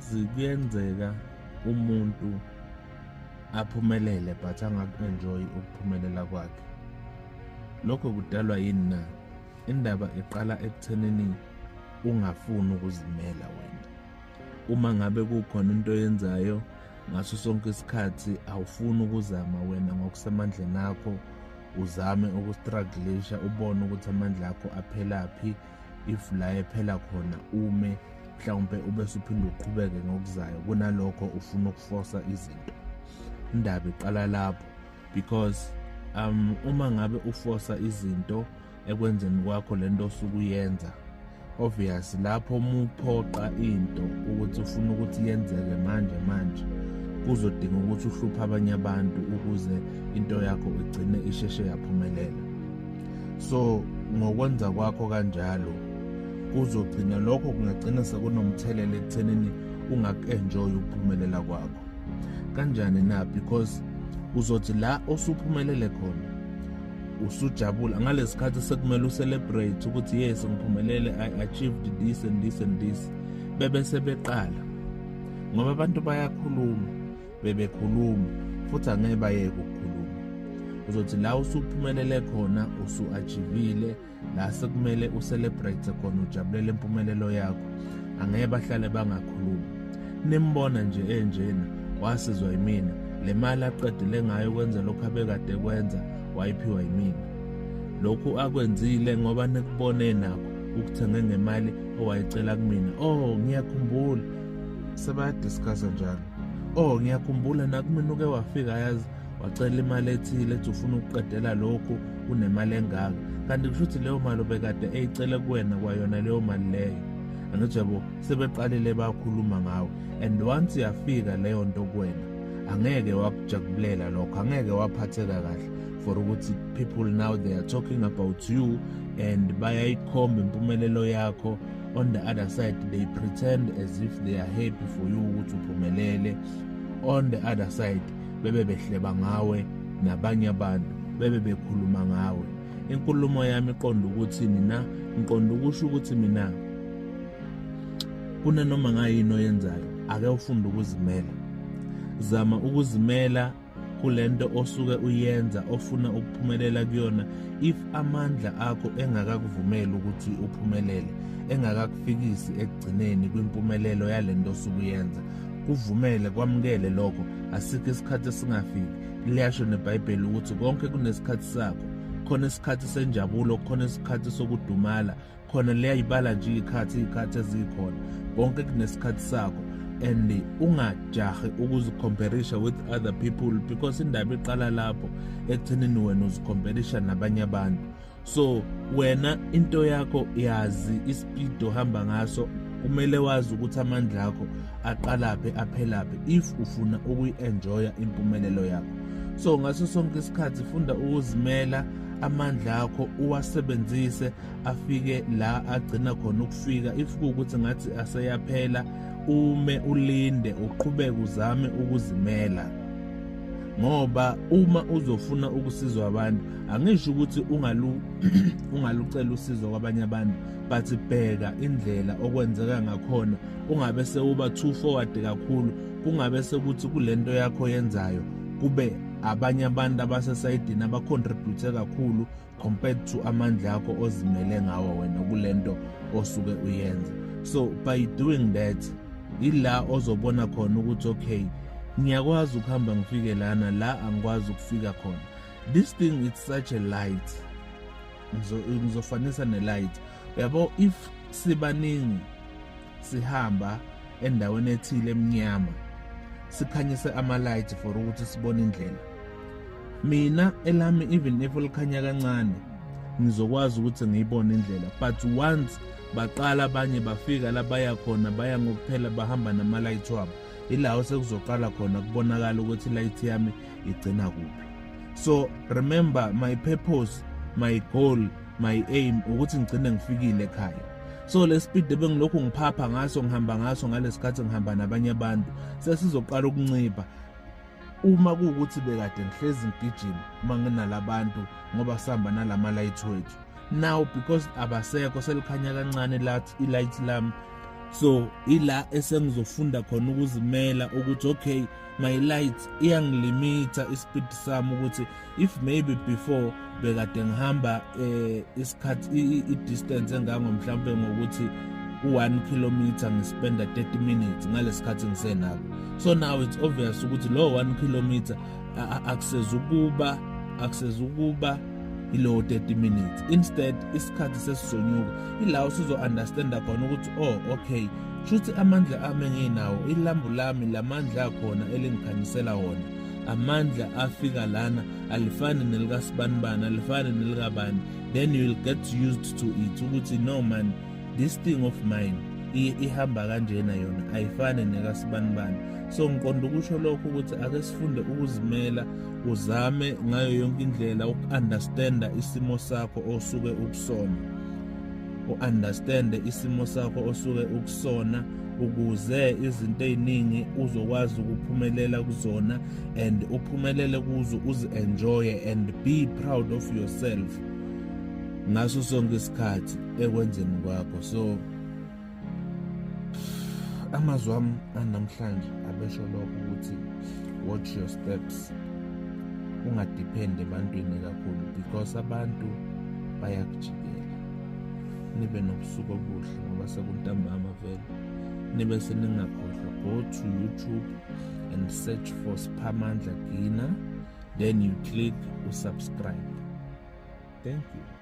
Uyazi, kuyenzeka umuntu aphumelele but angaku-enjoy ukuphumelela kwakhe. Lokho kudalwa yini na? Indaba iqala ekuthenini ungafuni ukuzimela wena. Uma ngabe kukhona into oyenzayo ngaso sonke isikhathi, awufuni ukuzama wena ngokusemandleni akho, uzame ukustrugglisha, ubone ukuthi amandla akho aphelaphi. If la ephela khona, ume mhlawumbe, ube usuphinde uqhubeke ngokuzayo. Kunalokho ufuna ukuforsa izinto. Indaba iqala lapho, because uma ngabe uforsa izinto ekwenzeni kwakho lento osuke uyenza, obvious lapho muphoqa into ukuthi ufuna ukuthi yenzeke manje manje, kuzodinga ukuthi uhluphe abanye abantu ukuze into yakho igcine isheshe yaphumelela. So ngokwenza kwakho kanjalo, kuzogcina lokho kungagcina sekunomthelela ekuthenini ungaku-enjoy ukuphumelela kwakho. Kanjani na? Because uzothi la osuphumelele khona, usujabula ngalesikhathi sekumele ucelebrate ukuthi, "Yes, ngiphumelele, I achieved this and this and this," bebe sebeqala, ngoba abantu bayakhuluma, bebekhuluma futhi angeke bayeke ukukhuluma. Uzothi la usuphumelele khona, usu-achievile la sekumele ucelebrate khona, ujabulele impumelelo yakho, angeke bahlale bangakhulumi. Nimbona nje enjena, wasizwa yimina, le mali aqedile ngayo ukwenza lokhu abekade kwenza wayiphiwa yimina, lokhu akwenzile ngoba nikubone nakho ukuthenge ngemali owayicela kumina. Oh, ngiyakhumbula, sebayadiscussa njalo. Oh, ngiyakhumbula nakumina uke wafika, yazi, wacela imali ethile, ethi ufuna ukuqedela lokhu, unemali engaka, kanti kusho ukuthi leyo mali obekade eyicele kuwena kwayona leyo mali leyo. Angithi yabo, sebeqalile bakhuluma ngawe, and once yafika leyo nto kuwena, angeke wakujabulela lokho, angeke waphatheka kahle for ukuthi people now they are talking about you and bayayikhomba impumelelo yakho. On the other side they pretend as if they are happy for you ukuthi uphumelele, on the other side bebe behleba ngawe nabanye abantu, bebe bekhuluma ngawe. Inkulumo yami iqonda ukuthi mina ngiqonda ukusho ukuthi mina kunanoma ngayini oyenzayo, ake ufunde ukuzimela. Zama ukuzimela kulento osuke uyenza, ofuna ukuphumelela kuyona. If amandla akho engakakuvumeli ukuthi uphumelele, engakakufikisi ekugcineni kwimpumelelo yalento osuke uyenza, kuvumele, kwamukele lokho. Asikho isikhathi esingafiki. Liyasho neBhayibheli ukuthi konke kunesikhathi sakho. Khona isikhathi senjabulo, khona isikhathi sokudumala, khona liyayibala nje iy'khathi ezikhona. Konke kunesikhathi sakho, and ungajahi ukuzicomparisha with other people, because indaba iqala lapho ekuthenini wena uzicomparisha nabanye abantu. So wena into yakho yazi, ispeed ohamba ngaso, kumele wazi ukuthi amandla akho aqalaphi, aphelaphi, if ufuna ukuyi-enjoya impumelelo yakho. So ngaso sonke isikhathi funda ukuzimela, amandla akho uwasebenzise afike la agcina khona ukufika. If kuwukuthi ngathi aseyaphela, ume, ulinde, uqhubeke uzame ukuzimela, ngoba uma uzofuna ukusizwa abantu, angisho ukuthi ungalucela usizo kwabanye abantu, but bheka indlela okwenzeka ngakhona. Ungabe sewuba too forward kakhulu, kungabe sekuthi kulento yakho yenzayo kube abanye abantu abasesayidini abacontribute kakhulu compared to amandla akho ozimele ngawo wena kulento osuke uyenza. So by doing that, ila ozobona khona ukuthi, okay, ngiyakwazi ukuhamba ngifike lana, la angikwazi ukufika khona. This thing, it's such a light. Ngizofanisa ne-light, uyabo. If sibaningi sihamba endaweni ethile emnyama, sikhanyise ama-light for ukuthi sibone indlela, mina elami, even if likhanya kancane, ngizokwazi ukuthi ngiyibone indlela. But once baqala abanye bafika la baya khona, baya ngokuphela, bahamba nama-light wabo, ilawo sekuzoqala khona kubonakala ukuthi light yami igcina kuphi. So remember, my purpose, my goal, my aim ukuthi ngigcine ngifikile ekhaya. So le speed ebengilokhu ngiphapha ngaso, ngihamba ngaso ngalesikhathi ngihamba nabanye abantu, sesizoqala ukuncipha uma kuwukuthi bekade ngihlezi ngigijima uma nginalabantu, ngoba sihamba nalama light wethu. Now because abasekho, selikhanya kancane lathi i-light lami. So ila esengizofunda khona ukuzimela ukuthi okay, my light iyangilimita ispeed sami, ukuthi if maybe before bekade ngihamba isikhathi, i-distance engango mhlawumbe ngokuthi u-1 kilometer ngispenda 30 minutes ngalesikhathi ngisenako, so now it's obvious ukuthi lo 1 kilometer akusezukuba ilo 30 minutes. Instead isikhathi sesizonyuka. Ila usuzo-understanda khona ukuthi oh, okay, shuthi amandla ami enginawo, ilambu lami lamandla akhona elingikhanyisela wona, amandla afika lana alifani nelikasibanibani, alifani nelikabani. Then you will get used to it ukuthi no man, this thing of mine ihamba kanjena, yona ayifani nekasibanibani. So ngiqonda ukusho lokho ukuthi ake sifunde ukuzimela, uzame ngayo yonke indlela uku-understanda isimo sakho osuke ukusona, u-understande isimo sakho osuke ukusona, ukuze izinto ey'ningi uzokwazi ukuphumelela kuzona and uphumelele kuzo, uzi-enjoye and be proud of yourself ngaso sonke isikhathi ekwenzeni kwakho. So amazwi ami anamhlanje abesho lokho ukuthi watch your steps, ungadepend ebantwini kakhulu because abantu bayakujikela. Nibe nobusuku obuhle ngoba sekuntambama vele. Nibe seningakhohlwa, go to YouTube and search for Sphamandla Gina, then you click usubscribe. Thank you.